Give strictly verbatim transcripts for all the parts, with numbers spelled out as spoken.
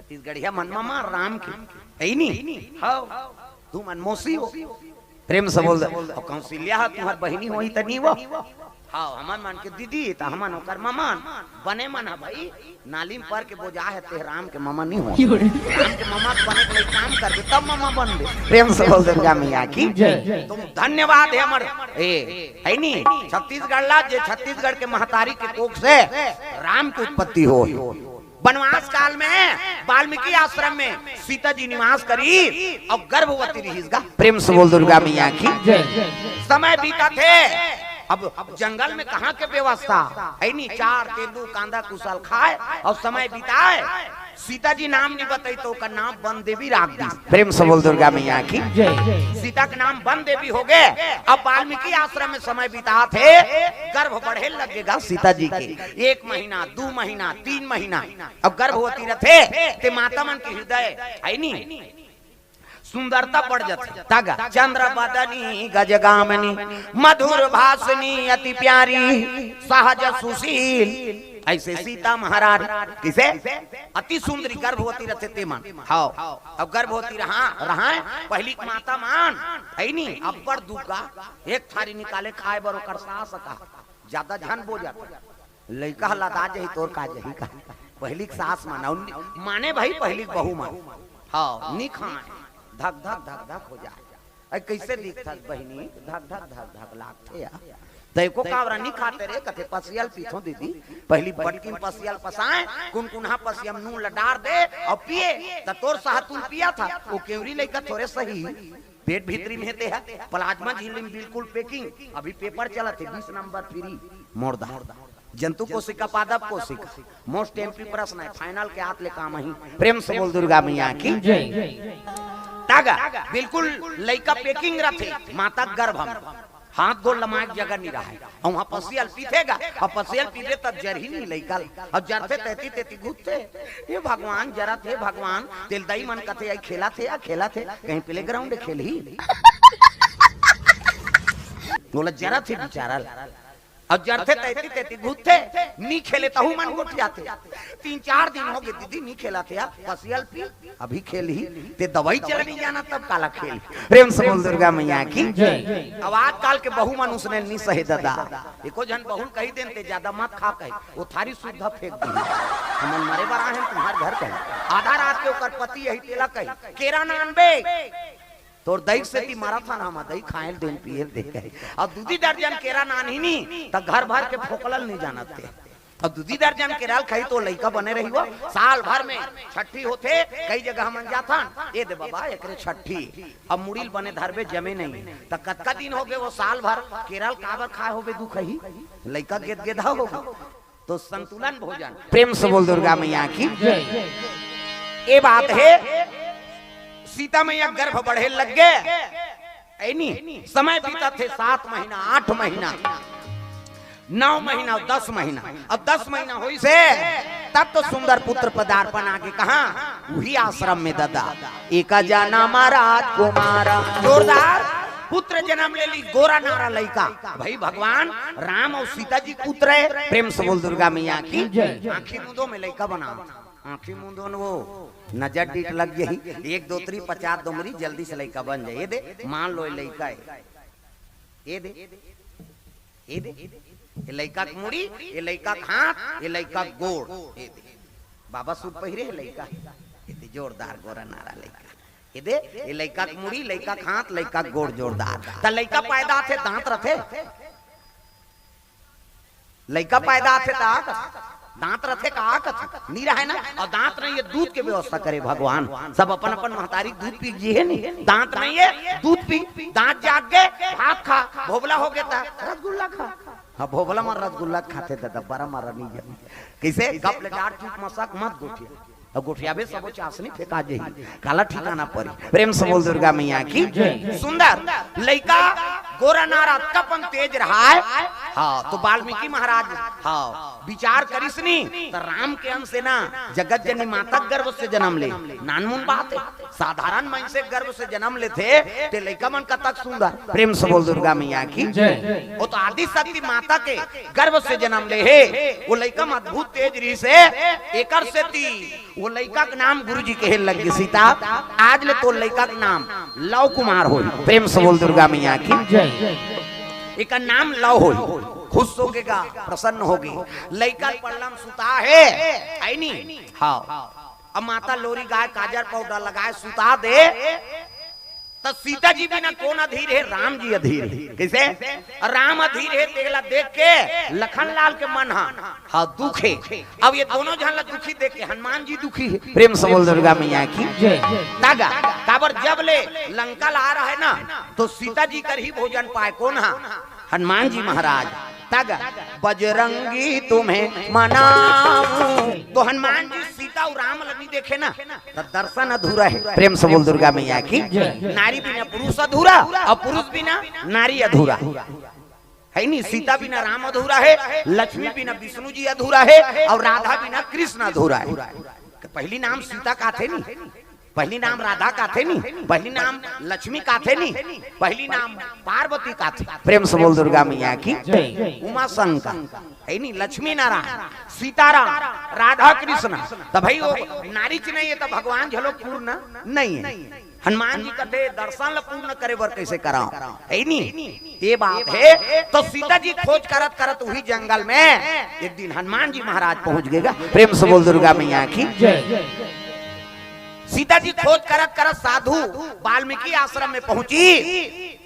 छत्तीसगढ़िया मन ममान राम के, है नी? हव, तुमन मौसी हो। प्रेम से बोल दे। अउ कौशल्या ह तुंहर बहिनी होही त नी वो? हव, हमन मन के दीदी, त हमन ओकर ममान। बने मन ह भाई, नाली म पर के बोजा हे, ते राम के ममा नी हो। राम के ममा बने के लइक काम कर दे, तब ममा बन दे। प्रेम से बोल दुर्गा मैया की जय। तुम धन्यवाद हे हमर, ए, है नी? छत्तीसगढ़ ला, जे छत्तीसगढ़ के महतारी के कोख से राम के उत्पत्ति होय। वनवास काल में वाल्मीकि आश्रम में सीता जी निवास करी अउ गर्भवती रहिस गा। प्रेम से बोल दुर्गा मैया की जय। समय बीतत हे, अब जंगल में कहाँ के व्यवस्था है नी, चार तेंदू कांदा कुसल खाय अउ समय बिताय। सीता जी नाम नी बताइस त ओकर नाम वन देवी राख दिस। प्रेम से बोल दुर्गा मैया की जय। सीता के नाम वन देवी हो गे। अब वाल्मीकि आश्रम में समय बितात हे, गर्भ बढ़े लगे गा सीता जी के। एक महीना, दू महीना, तीन महीना, अब गर्भवती रथे, ते माता मन के हृदय है नी, सुंदरता बढ़ जाथे। तगा चंद्र बदनी गजगामिनी, मधुर भाषिणी अति प्यारी, सहज सुशील। अइसे सीता महारानी कइसे अति सुंदरी गर्भवती रथे ते मन। हव, अब गर्भवती रहा, रहा पहिली के माता मन, है नी, अब्बड़ दुख गा, एक थारी निकाले खाय बर ओकर सास का, जादा झन बोल जाथे। लइका ह लदा जाही, तोर का जाही का? पहिली के सास मन, अउ नी-, माने भाई पहिली के बहू मन। हव, नी खाय, धक धक धक धक हो जाय। अरे कइसे दिखथस बहिनी? धक धक धक धक लागथे या। त एको कावरा नी खाते रे, कथे पसिया ल पीथों दीदी। पहिली बटकी म पसिया ल पसाय, कुनकुनहा पसिया म नून ल डार दे अउ पिए, त तोर सहतुल पियत ह। ओ केवरी लइका थोरे सही, पेट भीतरी में हे ते ह। प्लाज्मा झिल्ली म बिल्कुल packing, अभी paper चलत हे, बीस नंबर free, मोर दाई। जंतु कोशिका, पादप कोशिका, most M P प्रश्न हे, final के आत ले काम आही। प्रेम से बोल दुर्गा मैया की जय। तगा बिल्कुल लइका packing रथे, माता के गर्भ म हाथ गोड़ लमाय के जगह नी रहय। अउ उहाँ पसिया ल पीथे गा, अउ पसिया ल पीबे तब जरही नी लइका ल। अउ जरथे त एती तेती घुसथे। हे भगवान, जरत हे भगवान, तेला दाई मन कथे, "अई खेलत हे या खेलत हे, कहीं playground खेलही।" बोला, जरत हे बिचारा ल। अउ जरथे त एती तेती घुसथे, नी खेले तहू मन गोठियाथे। तीन चार दिन हो गे दीदी नी खेलत हे या, पसिया ल पी, अभी खेलही, ते दवाई चलनी जाना तब काला खेल। प्रेम से बोल दुर्गा मैया की जय। अब आजकल के बहू मन उसने नी सहे ददा। एको झन बहू ल कहि देन ते जादा मत खा कही, ओ थारी सुद्धा फेंक दिही। हमन मरे बर आहे हन तुम्हर घर कही। आधा रात के ओकर पति यही तेला कही, "केरा नानबे?" तोर दई सेती मरत हन हम, दई खाय ल देन पिये ल दे कही। अउ दूधी दर्जन केरा नानही नी, त घर भर के फोकला ल नी जानत ते। अउ दूधी दर्जन केरा ल खाही त लइका बने रही वो। साल भर में छट्ठी होथे, कई जगह हमन जाथन, "ए दे बबा, एकरे छट्ठी।" अब मुड़ी ल बने धरबे जमे नहीं। त कतका दिन हो गे वो साल भर केरा ल काबर खाय होबे दुखही? लइका गेदगेदहा हो गे। तो संतुलन भोजन। प्रेम से बोल दुर्गा मैया की जय। ए बात हे, सीता मैया गर्भ बढ़े लग गे, है नी? समय बीतत हे, सात महीना, आठ महीना, नौ महीना अउ दस महीना। अब दस महीना होइस हे, तब तो सुंदर पुत्र पदार्पण आगे कहाँ? उही आश्रम में ददा। एका जनम राजकुमार। जोरदार। पुत्र जनम ले लिस, गोरा नारा लइका। भाई भगवान राम अउ सीता जी के पुत्र हे। प्रेम से बोल दुर्गा मैया की जय। आँखी मूंदो में लइका बना। आँखी मूंदो न वो नजर डीठ लग जाही। एक दोतरी पचास दोमरी जल्दी से लइका बन जाय। ए दे, मान लो ए लइका हे। ए दे, ए दे, ए लइका के मुड़ी, ए लइका के हाथ, ए लइका के गोड़। ए दे, बाबा सूट पहिरे हे लइका। ए दे, जोरदार गोरा नारा लइका। ए दे, ए लइका के मुड़ी, लइका के हाथ, लइका के गोड़ जोरदार। त लइका पैदा होथे, दांत रथे? लइका पैदा होथे त आ कथे, दांत रथे का आ कथे? नी रहय ना। अउ दांत नहीं हे, दूध के व्यवस्था करे भगवान। सब अपन अपन महतारी के दूध पी के जी हे नी। दांत नहीं हे, दूध पी, दांत जाग गे, भात खा, भोभला हो गे त रसगुल्ला खा। हाँ, भोभला म रसगुल्ला खाथे ददा, बरा म नी जमे। कइसे? गप ले डार चुप मसक मत गोठिया। अउ गोठियाबे सबो चासनी फेंका जाही, काला ठिकाना परी। प्रेम से बोल दुर्गा मैया की जय। सुंदर लइका गोरा नारा तपन तेज रहय। हाँ, तो वाल्मीकि महाराज, हाँ, विचार करिस नी, त राम के अंश हे ना, जगत जननी माता के गर्भ से जनम ले, नानमुन बात हे। साधारण मन से गर्भ से जन्म लेथे, ते लइका मन कतक सुंदर। प्रेम से बोल दुर्गा मैया की। जय। वो तो आदि शक्ति माता के गर्भ से जन्म ले हे, वो लइका में अद्भुत तेज रहिस हे। एकर सेती वो लइका के नाम गुरुजी कहे लग गे सीता। आज ले तो लइका के नाम लव कुमार होही। प्रेम से बोल दुर्गा मैया की। जय। एकर नाम लव होही। खुश होगे गा, प्रसन्न होगे। लइका पल्लम सुता हे, है नी? हाँ। अब माता लोरी गाय, काजर पाउडर लगाए, सुता दे, त सीता जी बिना कोन अधीर हे? राम जी अधीर हे। कइसे? राम अधीर हे, तेला देख के लखन लाल के मन हा, हाँ, दुखे। अब ये दोनों झन ला दुखी देख के हनुमान जी दुखी हे। प्रेम से बोल दुर्गा मैया की। जय। तागा, काबर जब ले लंका ला रहा है ना, तो सीता जी कर ही भोजन पाए। कोन हा? हनुमान जी महाराज। तागा, बजरंगी तुम्हें मनाऊं। तो हनुमान जी सीता अउ राम ला नइ देखे ना, त दर्शन अधूरा हे। प्रेम से बोल दुर्गा मैया की। जय। नारी बिना पुरुष अधूरा अउ पुरुष बिना नारी अधूरा। है नी? सीता बिना राम अधूरा हे, लक्ष्मी बिना विष्णु जी अधूरा हे अउ राधा बिना कृष्ण अधूरा हे। त पहिली नाम सीता काथे नी, पहिली नाम राधा काथे नी, पहिली नाम लक्ष्मी काथे नी, पहिली नाम पार्वती काथे। प्रेम से बोल दुर्गा मैया की। जय। उमा शंकर, है नी? लक्ष्मी नारायण, सीताराम, राधा कृष्ण। त भाई वो नारी च नइ हे त भगवान झलो पूर्ण नइ हे। हनुमान जी कथे दर्शन ल पूर्ण करे बर कइसे कराओ, है नी? ये बात हे। तो सीता जी खोज करत करत उही जंगल में एक दिन हनुमान जी महाराज पहुंच गे गा। प्रेम से बोल दुर्गा मैया की। जय। सीता जी खोज करत करत साधु वाल्मीकि आश्रम में पहुंची,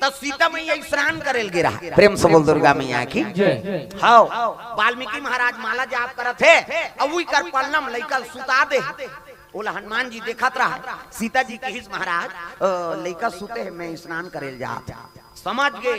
त सीता मैया स्नान करे ल गे रहा। प्रेम से बोल दुर्गा मैया की। जय। हाँ, वाल्मीकि महाराज माला जाप करत हे, अउ उही कर पल्लम लइका ल सुता दे। ओला हनुमान जी देखत रहा, सीता जी कहिस, "महाराज, अ, लइका सुते हे, मैं स्नान करे ल जात हंव।" समझ गे,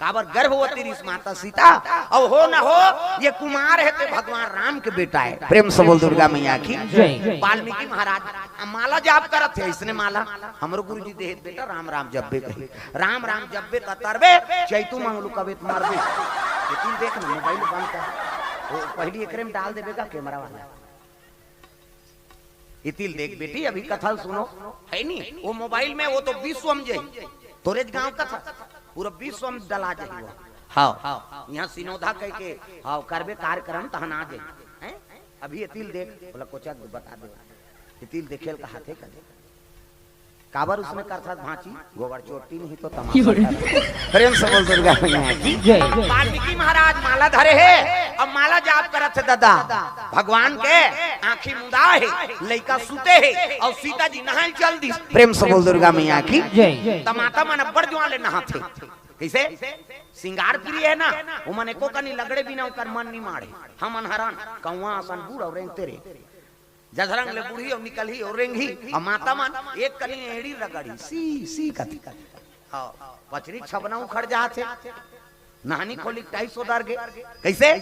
काबर गर्भवती रहिस माता सीता। अउ हो न हो, ये कुमार हे ते भगवान राम के बेटा हे। प्रेम से बोल दुर्गा मैया की। जय। वाल्मीकि महाराज माला जाप करत हे, इसने माला हमरो गुरुजी देहे बेटा, राम राम जपबे कही, राम राम जपबे त तरबे, चैतू मंगलू कबे त मरबे। लेकिन देख ना, मोबाइल बंद कर, वो पहिली एकरे में डाल देबे का कैमरा वाला। इतिल देख बेटी, अभी कथा ल सुनो, है नी? वो मोबाइल में वो तो विश्व में जाही, तोरेच गांव कथा, पूरा विश्व में डला जाही वो। हाँ, यहाँ सिनोधा कह के, हाँ, करबे कार्यक्रम तहन आ जाही। हैं? अभी इतिल देख, बोला कोचा बता दे, इतिल देखे ल कहा थे कदे। काबर उसने करथस भांची, गोबर चोटी नहीं तो तमाशा कर। प्रेम से बोल दुर्गा मैया की। जय। वाल्मीकि महाराज माला धरे हे, अब माला जाप करत हे दादा। भगवान के आंखी मुदा हे, लइका सुते हे, अउ सीता जी नहाए चल दिस। प्रेम से बोल दुर्गा मैया की। जय। त माता मन अब्बड़ जुआं ले नहाथे। कइसे? सिंगार प्रिय हे ना, ओमन एको कनी लगड़े बिना ओकर मन नि माड़े। हमन हरन कौआ असन बूढ़ अउ रेंगते रे। जधरंग ले बूढ़ी अउ निकलही अउ रेंगही, अउ माता मन एक कनी एड़ी रगड़ही, सी, सी कथी। हाँ, पचरी छबना उखड़ जाथे, नहानी खोली टाइस ओदर गे। कइसे?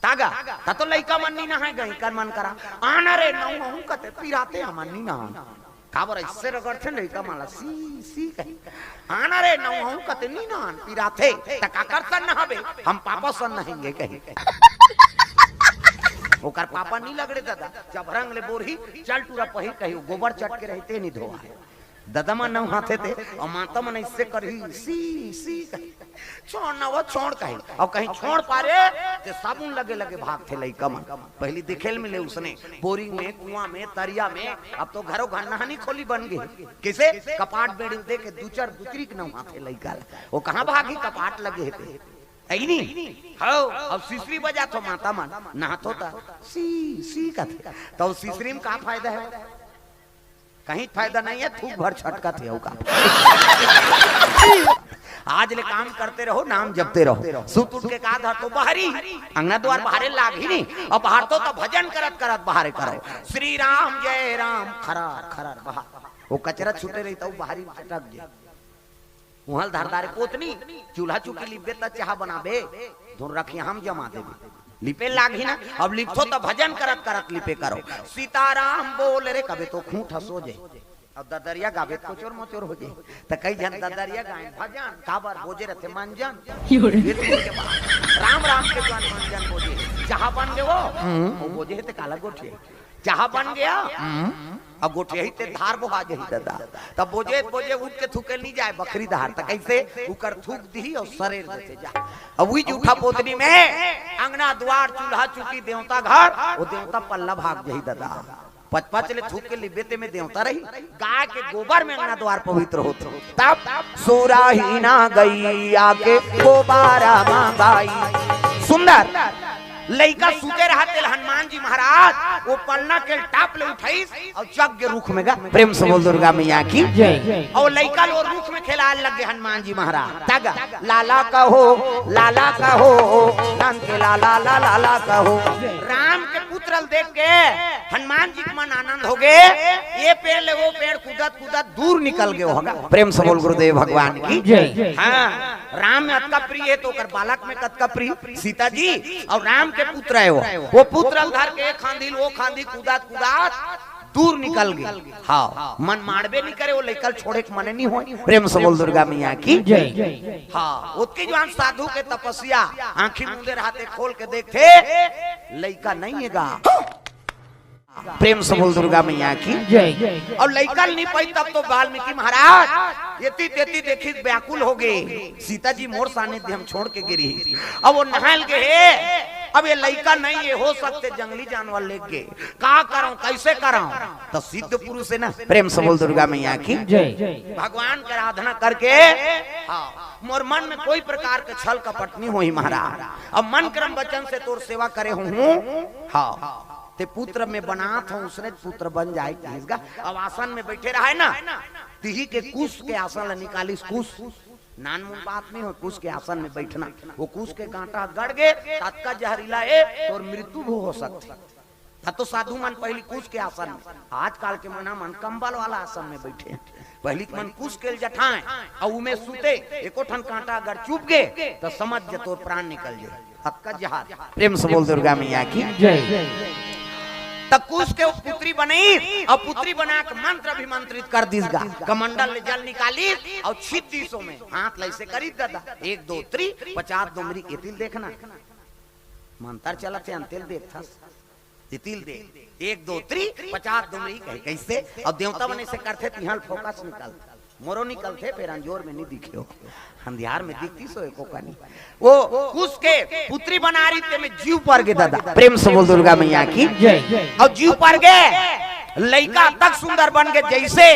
तागा, त तो लइका मन नि नहाए गही, कर मन करा। आना रे, नहूं कथे, पिराथे हमन नि नहान। काबर अइसे रगड़थे लइका मन ला, सी, सी कही। आना रे, नहूं कथे नि नहान, पिराथे, त काकर सन नहाबे, हम पापा सन नहाएंगे कही। ओकर पापा नि लगड़े दादा, जब रंग ले बोरही, चल टूरा पहिर कही, गोबर चट के रहिते नि धोआ। दादा मन नहाथे ते, अउ माता मन अइसे करही, सी, सी कही। छोड़ ना वो, छोड़ कही। अउ कहीं छोड़ पारे, ते साबुन लगे लगे भागथे लइका मन। पहिली देखे ल मिले उसने, बोरिंग में, कुआं में, तरिया में, अब तो घरो घर नहानी खोली बन गे। कइसे? कपाट बेड़ी दे के दू चार बुतरी के नहाथे लइका ल। वो कहाँ भागही, कपाट लगे हे ते। है नी? हौ, अब सिसरी बजाथो माता मन, नहाथो त सी, सी कथे। त सिसरी में का फायदा हे? कहीं फायदा नइ हे, थूक भर छटकत हे, अउ का। आज ले काम करते रहो, नाम जपते रहो। सुत उठ के का धरथो, बहरी, अंगना द्वार बहारे लागही नी, अउ बहारथो त भजन करत करत बहारे करो, श्री राम जय राम, खरार खरार बहार। वो कचरा छूटे रही त बहरी में चटक जाए। उहल धर डारे पोतनी, चूल्हा चुकी लिपबे त चाह बनाबे, धुन रखिया हम जमा देबे। लिपे लागही ना, अब लिपथो त भजन करत करत लिपे करो। सीताराम बोल रे कबे तो खूंट हंसो जे। अब ददरिया गाबे त कोचोर मोचोर हो जे। त कई झन ददरिया गाए भजन, काबर बोजे रथे मंजन। यो रे। ये तो के बात। राम राम के जन मंजन बोजे। चाह बन गे वो, हम्म। वो बोजे हे ते काला गोठिया। चाहा बन गया। अब गोठियाही ते धार बोहा जही ददा। तब बोजे बोजे उठ के थूके नहीं जाय बखरी धार, त कइसे? उकर थूक दिही अउ सरेर देथे जा। अब उही जूठा पोतनी में अंगना दुवार चूल्हा चुकी देवता घर, ओ देवता पल्ला भाग जही ददा। पच पच ले थूक के लिबे ते में देवता रही। गाय के गोबर में अंगना दुवार पवित्र होथे। तब सुराही ना गइया के गोबारा मांगाई। सुंदर लइका सुते रहा तेला हनुमान जी महाराज ओ पन्ना के टाप ले उठाइस अउ चघ गे रुख में गा। प्रेम से बोल दुर्गा मैया की। जय। अउ लइका ल ओ रुख में खेलाय लग गे हनुमान जी महाराज। तग लाला कहो, लाला कहो, नान के लाला, लाला, लाला कहो। राम के पुत्र ल देख के हनुमान जी के मन आनंद हो गे। ये पेड़ ले वो पेड़ कूदत कूदत दूर निकल गे होगा। प्रेम से बोल गुरुदेव भगवान की। जय। हाँ, राम में अतका प्रिय हे त ओकर बालक में कतका प्रिय। सीता जी अउ राम के पुत्र हे वो, वो पुत्र ल धर के एक खांधी ल वो खांधी कूदत कूदत दूर निकल गे। हाँ, मन माड़बे नहीं करे, वो लइका ल छोड़े के मने नहीं होय। प्रेम से बोल दुर्गा मैया की। जय। हाँ, ओतके जुवार साधु के तपस्या, आंखी मूंदे रहते खोल के देखथे, लइका नहीं हे गा। प्रेम से बोल दुर्गा मैया की। जय। अउ लइका ल नहीं पाइस तब तो वाल्मीकि महाराज एती तेती देखिस व्याकुल हो गे। सीता जी मोर सानिध्य म छोड़ के गे रिहिस, अब वो नहाय ल गे हे, अब ये लइका नहीं हे, हो सकथे जंगली जानवर लेग गे, का करंव, कइसे करंव? त सिद्ध पुरुष हे ना। प्रेम से बोल दुर्गा मैया की। जय। भगवान के आराधना करके, हाँ, मोर मन में कोई प्रकार के छल कपट नहीं होही महाराज। अब मन क्रम वचन से तोर सेवा करे हूँ। हाँ, ते पुत्र में बनात हंव, उसने पुत्र बन जाय कहिस गा। अब आसन में बइठे रहय ना, तिही के कुश के आसन ल निकालिस। कुश नानमुन बात नहीं होय, कुश के आसन में बइठना। वो कुश के कांटा गड़ गे, ततका जहरीला हे, तोर मृत्यु भी हो सकथे। त तो साधु मन पहिली कुश के आसन में, आजकल के मन, मन कंबल वाला आसन में बइठे। पहिली के मन कुश के ल जठाय अउ उमे सुते, एको ठन कांटा अगर चुभ गे त समझ जा तोर प्राण निकल जाय। अतका जहर। प्रेम से बोल दुर्गा मैया की। जय। त कुश के पुत्री बनइस अउ पुत्री बना के मंत्र अभिमंत्रित कर दिस गा। कमंडल ले जल निकालिस अउ छित दिस ओमे। हाथ ल अइसे करिस ददा, एक दो त्री, पचास डोमरी, एती ल देखना। मंत्र चलत हे, अंते ल देखथस। एती ल देख, एक दो त्री, पचास डोमरी कहे, कइसे? अउ देवता मन अइसे करथे, तिहां ल फोकस निकलथे। मोरो निकलथे, फेर अंजोर में नहीं दिखे हो, अंधियार में दिखतिस ओ एको कनी। वो कुश के पुत्री बना रहिस ते में जीव पर गे ददा। प्रेम से बोल दुर्गा मैया की। जय। अउ जीव पर गे, लइका तक सुंदर बन गे, जइसे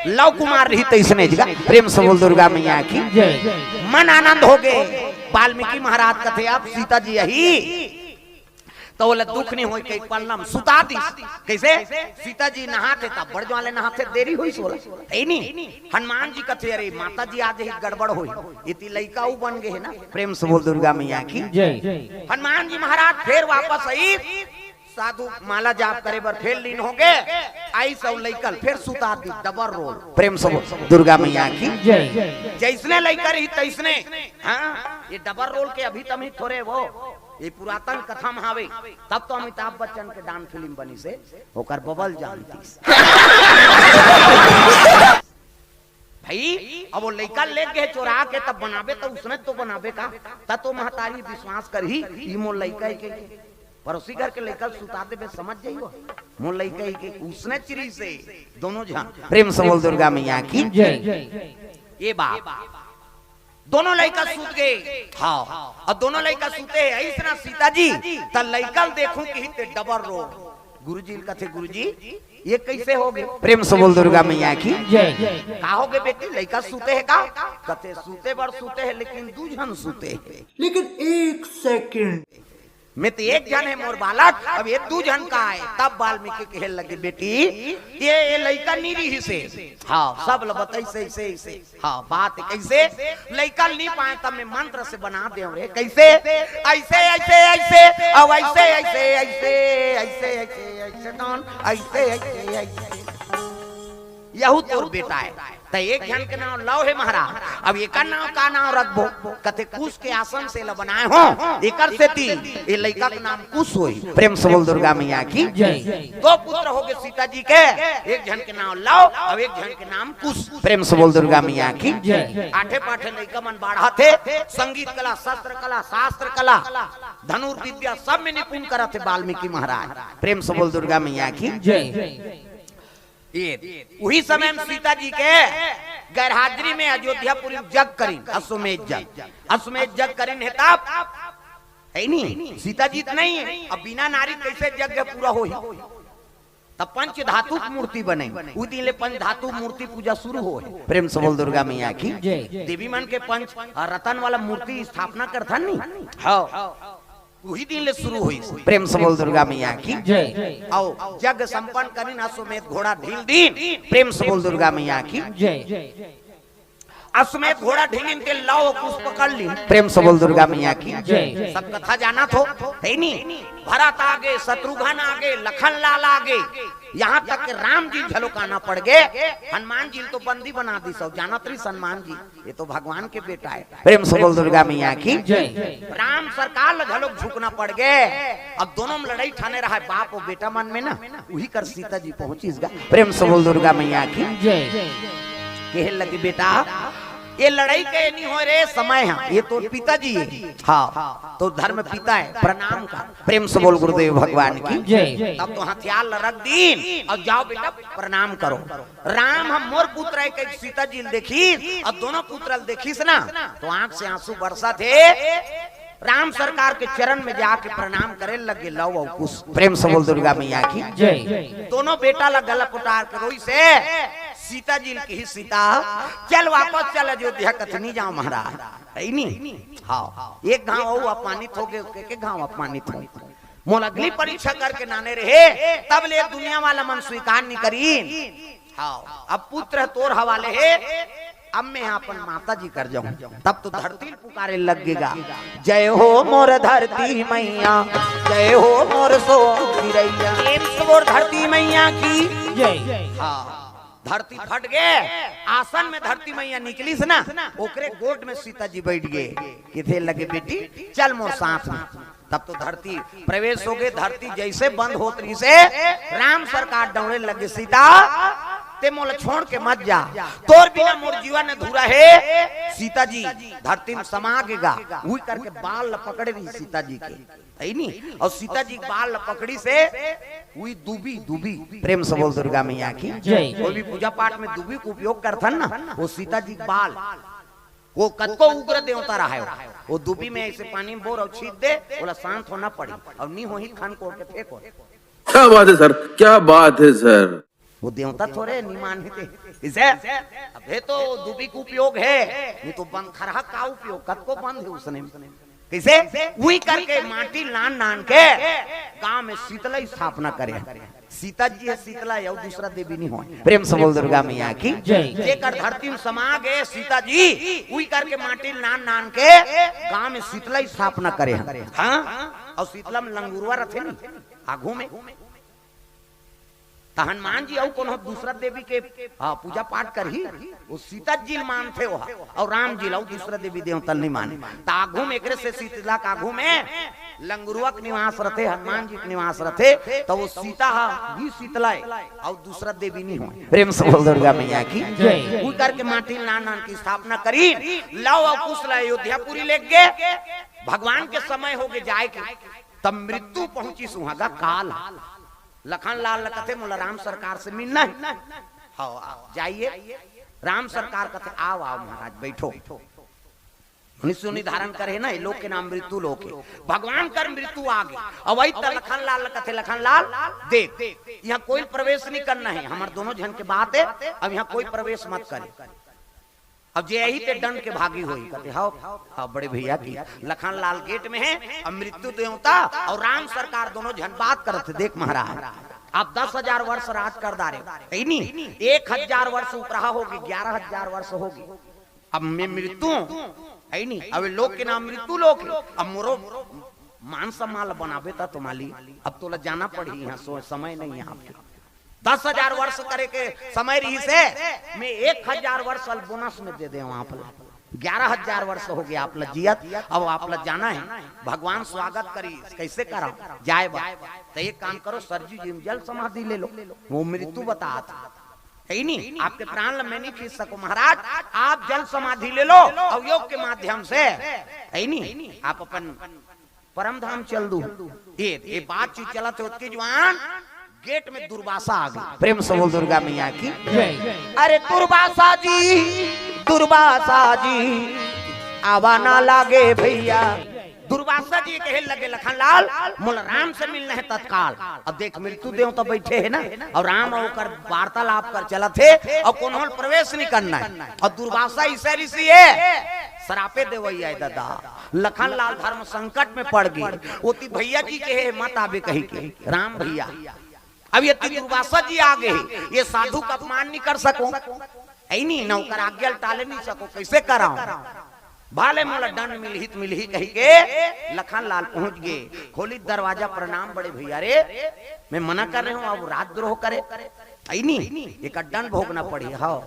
लव कुमार रहिस तइसने जगा। प्रेम से बोल दुर्गा मैया की। जय। मन आनंद हो गे। वाल्मीकि महाराज कथे, अब सीता जी अही त ओला दुख नहीं होय कहि पलना म सुता दिस। कइसे? सीता जी नहाथे त बड़ जुवार ले नहाथे, देरी होइस ओला। हे नहीं? हनुमान जी कथे, अरे माता जी आ जही त गड़बड़ होही। एती लइका अउ बन गे हे ना। प्रेम से बोल दुर्गा मैया की। जय। हनुमान जी महाराज फेर वापस आइस, साधु माला जाप करे बर फेर लीन हो गे। आइस अउ लइका ल फेर सुता दिस, डबल रोल। प्रेम से बोल दुर्गा मैया की। जय। जइसने लइका रहिस तइसने। हाँ, ये डबल रोल के अभी तमी थोरे वो ये पुरातन कथा म हावे, तब तो अमिताभ बच्चन के डांस फिल्म बनिस हे, ओकर बबल जानतिस। भाई, अब वो लइका लेग गे चोरा के, तब बनाबे त उसने तो बनाबे का, त तो महतारी विश्वास करही, ई मोर लइका हे के। पड़ोसी घर के लइका ल सुता देबे, समझ जाही वो, मोर लइका हे के। उसने चिरी से दोनों झन। प्रेम से बोल दुर्गा मैया की। जय। ये बाप दोनों लइका सुत गे। हाँ, अउ दोनों लइका सुते हे, अइसना सीता जी, त लइका ल देखहूं कहिथे डबल रोल। गुरुजी ल कथे, गुरुजी, ये कइसे हो गे? प्रेम से बोल दुर्गा मैया की। जय। का हो गे बेटी, लइका सुते हे का? कथे, सुते बर सुते हे, लेकिन दू झन सुते हे। लेकिन एक सेकंड। में त एक झन हे मोर बालक, अब ये दू झन का हे? तब वाल्मीकि कहे लगे, बेटी, ये, ये लइका नहीं रहिस हे। हाँ, सब ल बताइस अइसे, अइसे। हाँ, बात कइसे? लइका ल नहीं पाएंव, तब में मंत्र से बना देंव रे। कइसे? अइसे, अइसे, अइसे, अउ अइसे, अइसे, अइसे, अइसे, अइसे, अइसे, तौन, अइसे, अइसे, अइसे। यहू तोर बेटा हे। त एक झन के नाम लव हे महाराज, अब एकर नाम का नाम रखबो? कथे कुश के आसन से ल बनाए हो, एकर सेती ए लइका के नाम कुश होही। प्रेम से बोल दुर्गा मैया की जय। दो पुत्र हो गए सीता जी के, एक झन के नाम लव, अब एक झन के नाम कुश। प्रेम से बोल दुर्गा मैया की जय। आठे पाठे लइका मन बाढ़त हे, संगीत कला, शस्त्र कला, शास्त्र कला, धनुर्विद्या सब में निपुण करत हे वाल्मीकि महाराज। प्रेम से बोल दुर्गा मैया की जय। ये उही समय में सीता जी के गैरहाजिरी में अयोध्यापुरी में जग करिन, अश्वमेध जग। अश्वमेध जग करिन हे तब, हे नी, सीता जी त नहीं हे, अब बिना नारी कैसे जग पूरा होही? तब पंच धातु के मूर्ति बने, उ दिन ले पंच धातु मूर्ति पूजा शुरू होहे। प्रेम से बोल दुर्गा मैया की जय। देवी मन के पंच रतन वाला मूर्ति स्थापना करथन नी, हाँ, उही दिन ले शुरू होइस। प्रेम से बोल दुर्गा मैया की जय। अउ जग संपन्न करिन, अश्वमेध घोड़ा ढील दीन। प्रेम से बोल दुर्गा मैया की जय। अश्वमेध घोड़ा ढीलिन ते लव कुश पकड़ लीन। प्रेम से बोल दुर्गा मैया की जय। सब कथा जानत हो, हे नी? भरत आगे, शत्रुघ्न आगे, लखन लाल आगे, यहाँ तक के राम जी घलोक आना पड़ गे। हनुमान जी ल तो बंदी बना दिस, अउ जानत रहिस हनुमान जी, ये तो भगवान के बेटा हे। प्रेम से बोल दुर्गा मैया की जय। राम सरकार ल घलोक झुकना पड़ गे। अब दोनों में लड़ाई ठाने रहा हे, बाप अउ बेटा मन में ना, उही कर सीता जी पहुंचिस गा। प्रेम से बोल दुर्गा मैया की जय। कहे लगी, बेटा, ये लड़ाई के नहीं हो रे समय हे, ये तो पिताजी हे, हाँ, तो धर्म पिता हे, प्रणाम कर। प्रेम से बोल गुरुदेव भगवान की जय। तब तो हथियार ल रख दीन अउ जाओ बेटा प्रणाम करो। राम ह मोर पुत्र हे कहिके सीता जी ल देखिस अउ दोनों पुत्र ल देखिस ना, तो आंख से आंसू बरसत हे। राम सरकार के चरण में जाके प्रणाम करे लगे लव अउ कुश। प्रेम से बोल दुर्गा मैया की जय। दोनों बेटा ला गला पटार के रोइस हे। सीता जी ल कहिस, सीता, चल वापस चल अयोध्या, कथे नी जांव महाराज, हे नी? हाँ, एक घांव अउ अपमानित हो गे, के, के घांव अपमानित हो? मोला अगली परीक्षा करके नाने रहे, तब ले दुनिया वाला मन स्वीकार नी करिन। हाँ, अब पुत्र तोर हवाले हे, अब मैं अपन माता जी कर जांव। तब तो धरती ल पुकारे लग गे गा, जय हो मोर धरती मैया, जय हो मोर सोन चिरैया। प्रेम से बोल धरती मैया की जय। हाँ, धरती फट गे, आसन में धरती मैया निकलिस ना, ओकरे गोद में सीता जी बैठ गे। कथे लगे, बेटी, चल मोर साथ में। तब तो धरती प्रवेश हो गे। धरती जैसे बंद होत रहिस हे, राम सरकार डौड़े लगे, सीता, ते मोला छोड़ के मत जा, तोर बिना मोर जीवन अधूरा हे। सीता जी धरती में समा गे गा, उही करके बाल ल पकड़े रहिस सीता जी के, हे नी? अउ सीता जी के बाल ल पकड़िस हे, उही दूबी, दूबी। प्रेम से बोल दुर्गा मैया की जय। कोई भी पूजा पाठ में दूबी के उपयोग करथन ना, वो सीता जी के बाल, वो कतको उग्र देवता रहे हो, वो दूबी में ऐसे पानी में बोर अउ छींट दे, ओला शांत होना पड़ी, अउ नी होही, खन कोड़ के फेंको। क्या बात है सर, क्या बात है सर। वो देवता थोरे नी मानथे। इसे अबे तो दूबी के उपयोग हे, नी तो बंद खरहा का उपयोग, कतको बंद हे उसने। कइसे? उही करके माटी लान लान के गांव में शीतला स्थापना करे। सीता जी हे शीतला, अउ दूसरा देवी नी होय। प्रेम से बोल दुर्गा मैया की जय। जेकर धरती में समा गे सीता जी, उही करके माटी लान लान के गांव में शीतला स्थापना करे हे। हाँ, अउ शीतला में लंगुरवा रथे नी, आगू में। त हनुमान जी अउ कोनो दूसरा देवी के, हाँ, पूजा पाठ करही, वो सीता जी ल मानथे ओहा, अउ राम जी ल अउ दूसरा देवी देवता ल नी माने। त आगू में एकरे से शीतला के आगू में लंगुरवा के निवास रथे, हनुमान जी के निवास रथे, त वो सीता ह ही शीतला हे, अउ दूसरा देवी नी होय। प्रेम से बोल दुर्गा मैया की जय। उही करके माटी लान लान के स्थापना करिन, लव अउ कुश ल अयोध्यापुरी लेग गे। भगवान के समय हो गे जाय के, तब मृत्यु पहुंचिस उहां गा, काल। लखन लाल ल कथे, मोला राम सरकार से मिलना हे। हाँ, जाइए। राम सरकार कथे, आओ, आओ महाराज, बैठो। मनुष्य निर्धारण करे हे ना, ये लोक के नाम मृत्यु लोक हे। भगवान कर मृत्यु आ गे। अउ वही त लखन लाल ल कथे, लखन लाल, देख, यहाँ कोई प्रवेश नी करना हे, हमर दोनों झन के बात हे, अब यहाँ कोई प्रवेश मत करे। अब जे आही ते डंड के भागी होही, कथे, "हव, हव, बड़े भैया की।" लखन लाल गेट में हे, अब मृत्यु देवता अउ राम सरकार दोनों झन बात करत हे, देख महाराज, आप दस हजार वर्ष राज कर डारे, हे नी? एक हजार वर्ष उपराहा हो गे, ग्यारह हजार वर्ष हो गे। अब मैं मृत्यु हंव, हे नी? अब ये लोक के नाम मृत्यु लोक हे। अब मोरो मान सम्मान ल बनाबे त तुम्हाली, अब तोला जाना पड़ही, यहाँ सो-, समय नहीं हे आपके। दस हजार वर्ष करे के समय रहिस हे, मैं एक हजार वर्ष अल बोनस में दे देंव आप ला। ग्यारह हजार वर्ष हो गया आप ला जियत, अब आप ला जाना हे, भगवान स्वागत करिस, कैसे करव, जाय बा। त एक काम करो, सरजू जी में जल समाधि ले लो, वो मृत्यु बतात हे। हे नी, आपके प्राण ला मैं नहीं खींच सकूं महाराज, आप जल समाधि ले लो और योग के माध्यम से, हे नी, आप अपन परम धाम चल दू। ये, ये बातचीत चलत हे, ओतके जुआन गेट में दुर्वासा आ गई। प्रेम से बोल दुर्गा मैया की। अरे दुर्वासा जी, दुर्वासा जी, आवा ना लागे भैया। दुर्वासा जी कहे लगे, लखन लाल, मोला राम से मिलना हे तत्काल। अब देख, मृत्यु देवता बैठे हे ना, और राम ओकर वार्तालाप कर चलत हे, और कोनो ल प्रवेश नहीं करना हे। और दुर्वासा इसे ऋषि हे, सरापे देवैया हे दादा। लखन लाल धर्म संकट में पड़ गए, ओती भैया जी कहे मत आबे कही के, राम भैया। अब ये दुर्वासा जी आ गए, ये साधु का अपमान नहीं कर सको, हे नी, न ओकर आज्ञा ल टाले नहीं सको, कैसे करव? भले मोला दंड मिलही त मिलही कही के लखन लाल पहुंच गए, खोली दरवाजा, प्रणाम बड़े भैया रे, मैं मना कर रहे हूं, अब राजद्रोह करे, हे नी, एक दंड भोगना पड़ी। हाँ,